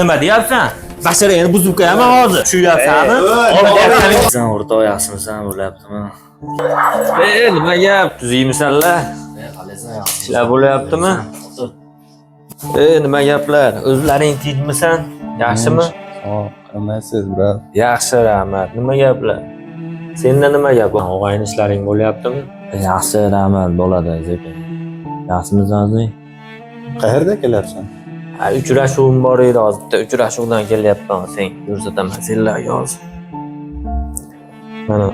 Nima deyapsan? Basharangni buzib qo'yaman hozir. Tushunyapsanmi? Sen o'rtoq yaxshimisan, bo'lyaptimi? E, nima gap? Tuzukmisanlar? Qalaysan, yaxshi. Ishlar bo'lyaptimi? E, nima gaplar? O'zlaring tinchmisan? Yaxshimi? Sog', qandaysizlar, брат? Yaxshi, rahmat. Nima gaplar? Senda nima gap? Og'ayni ishlaring bo'lyaptimi? Yaxshi, rahmat, bo'ladi, sekin. Yaxshimisan o'zing? Qayerda kelyapsan? Ha, uchrashuvim bor edi hozir. Bitta uchrashuvdan kelyapman, sen ko'rsataman senlarga hozir. Mana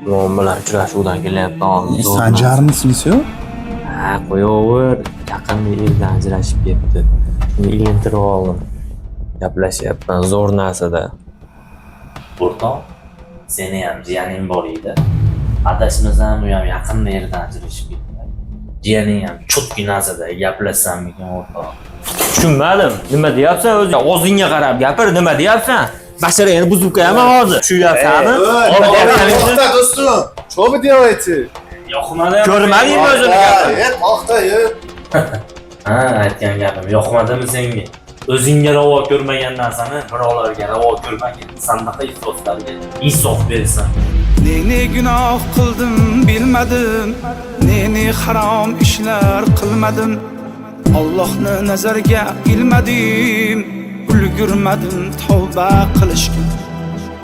Imom bilan uchrashuvdan kelyapman hozir. Sanjarmisiniz yo'q? Ha, qo'yaver. Yaqinda erdan ajrashib ketdi. Shuni ilintirib oldim. Gaplashyapman, zo'r narsada. O'rtoq, seni ham jiyaning bor edi. Adashmasam, u ham yaqinda yerdan ajrashib ketdi. Jiyaning ham cho'tki narsada gaplashsammikin, o'rtoq? Tushunmadim. Nima deyapsan o'zi? Og'zingga qarab gapir, nima deyapsan? Basharangni buzib qo'yaman hozir. Tushunyapsanmi? To'xta, do'stim. Что вы делаете? Yoqmadi. Ko'rmadingmi o'zini gapini? E, to'xta, e. Ha, aytgan gapim yoqmadimi senga? O'zingga ravo ko'rmagan narsani birovlarga ravo ko'rmagin. Sandaqa ifloslarga insof bersan. Ne ne gunoh qildim bilmadim, ne ne harom ishlar qilmadim. Allohni nazarga ilmadim, ulgurmadim tavba qilishga.